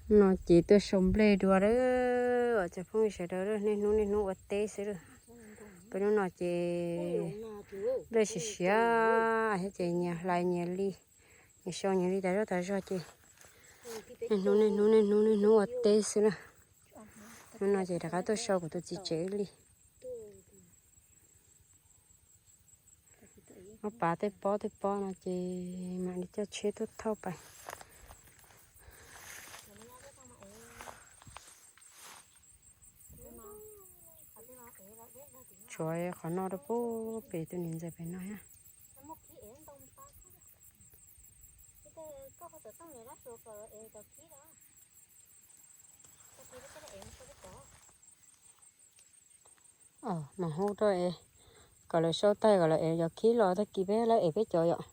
No ces tuaj sau nplej dua lawm, cov phooj ywg sawv daws, niaj hnub niaj hnub ua teb xwb lawm. Peb hnub no ces nplej siav siav thiab ces nyias hlais nyias li, nyias sau nyias li tas zog tas zog ces niaj hnub niaj hnub niaj hnub niaj hnub ua teb xwb na. Hnub no ces rov qab tuaj sau kuv tus txiv tsev li. Muab pav tej pob tej pob no ces mam li coj tsheb tuaj thauj pais. Tshuav qhov no rau pub pem tus niam ntxawm pem no thiab. Mam hu rau es kom lawv sau tag kom lawv ev cov khib los tag kis peb lawv ev peb cov yom.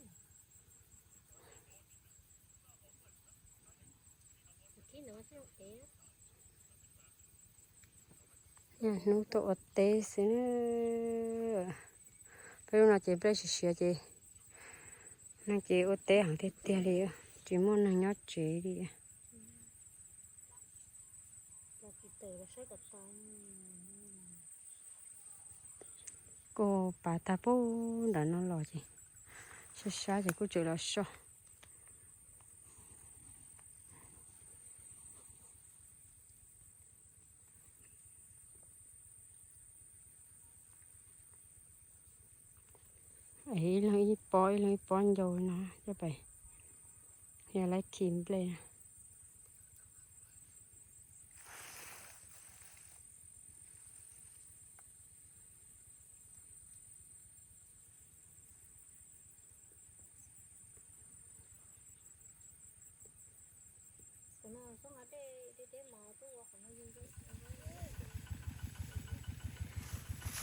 Niaj hnub tuaj ua teb xwb. Peb lub no ces nplej siav siav ces neeg ces ua teb heev tiag tiag li, tsis muaj neeg nyob tsev li. Kuj pav tag pub nram no los ces sab sab ces kuj tseem los so. Ib leeg ib pob ib leeg ib pob ncau no coj pais, yog laib khi nplej.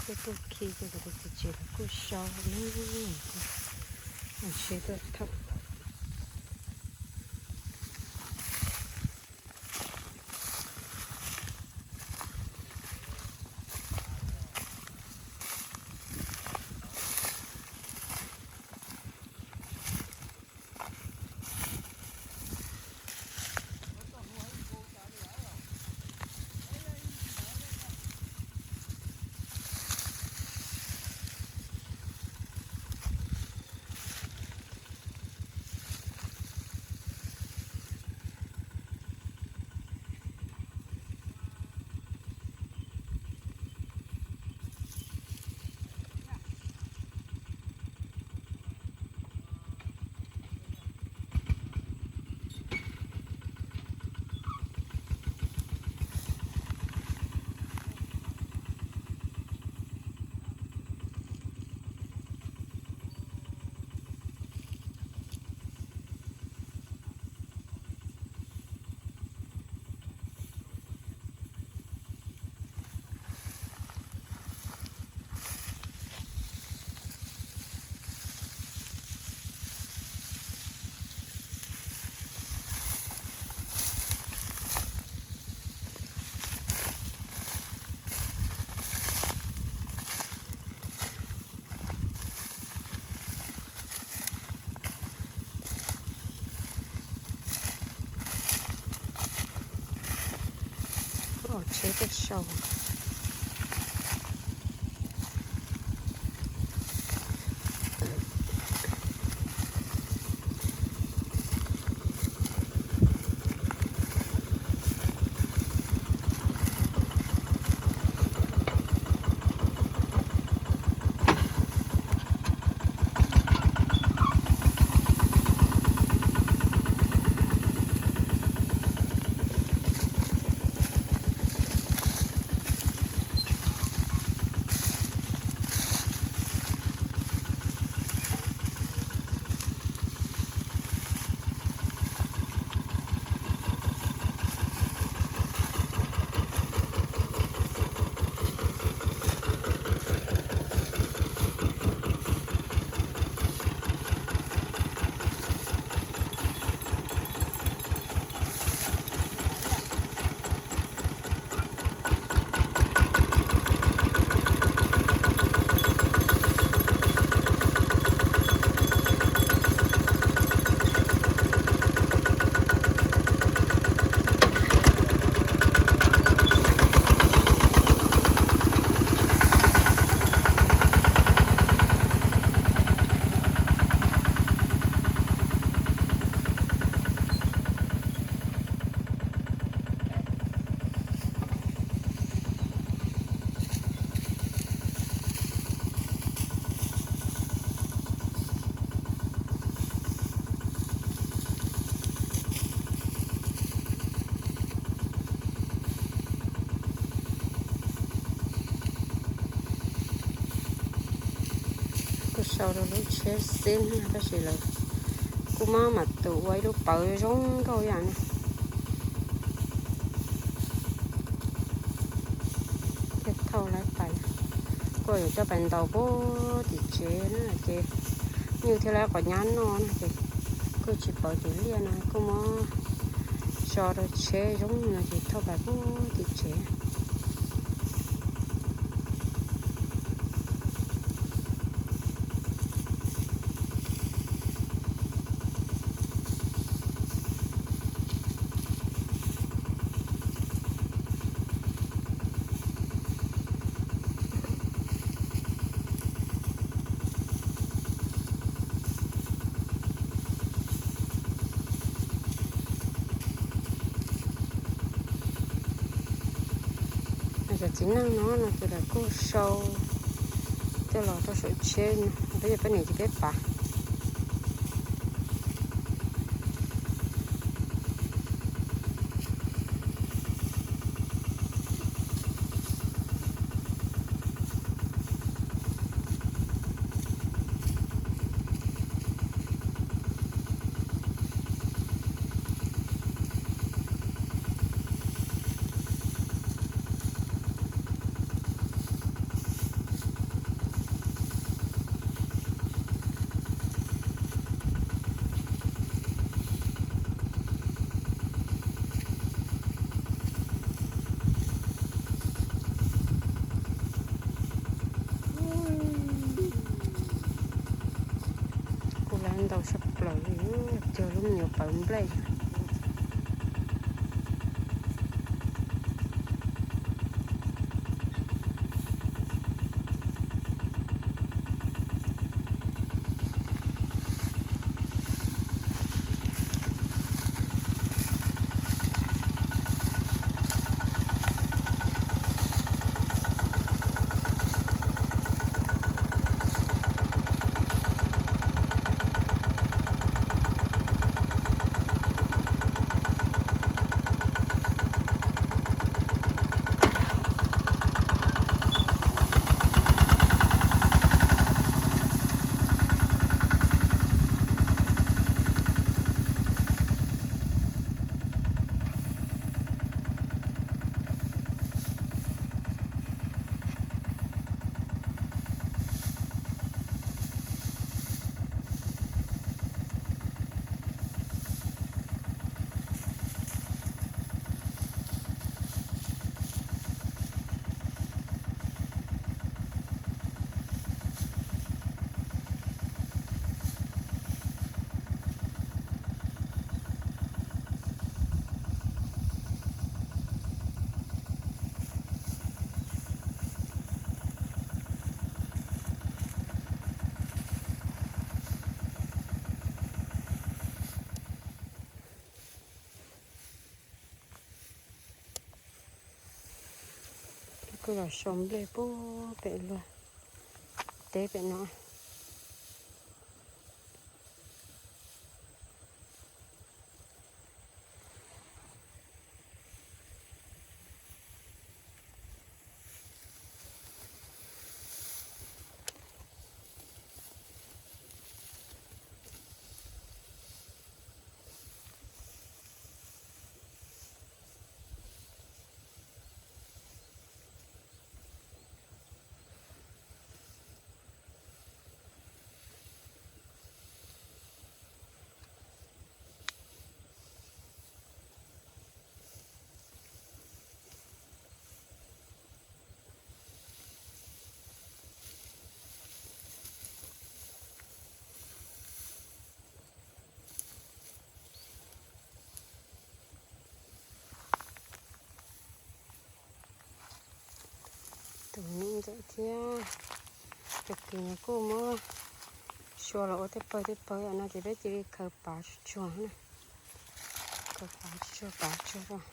Kuj tuaj khi ces kuv tus txiv tsev los kuj sau na, tsheb tuaj thauj. Tsheb tuaj sau. Tau rau lub tsheb xib tab sis lawv kuj muab mam tus ua ib lub pawv zoo nkauj yam no. Thiaj thauj lawv pais, kuj yuav coj pais ntaus puag tim tsev na ces nyuj thiab lawv qhov nyab noj na ces kuj tsis pawv tus liaj no kuj muab tso rau tsheb zoo no ces thauj pais puag tim tsev. Cov txiv neej no no ces lawv kuj sau coj los rau saum tsheb no, peb yog poj niam ces peb pav. Kuj lawv ntaus sab plaws li, cuag lub me nyuam pawv nplej. Kuj los sau nplej puag pem luag teb pem no. Tus niam ntxawm thiab cov kwv no kuj muab sua los ua tej pawg tej pawg no ces peb cia li khaws pav tsuag tsuag na. Khaws pav tsuag pav tsuag,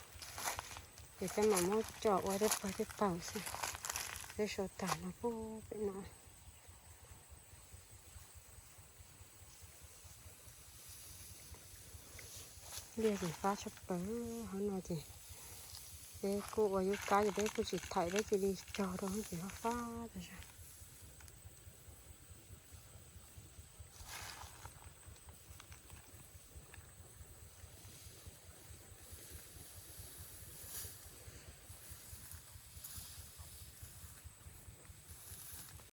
ces peb mam muab coj ua tej pawg tej pawg xwb. Peb sua tag no puag pem no. Liaj ces fab tshaj plaws hauv no ces peb kuj ua yub kab ces peb kuj tsis thaim, peb cia li cog rau ces fab fab tas zog.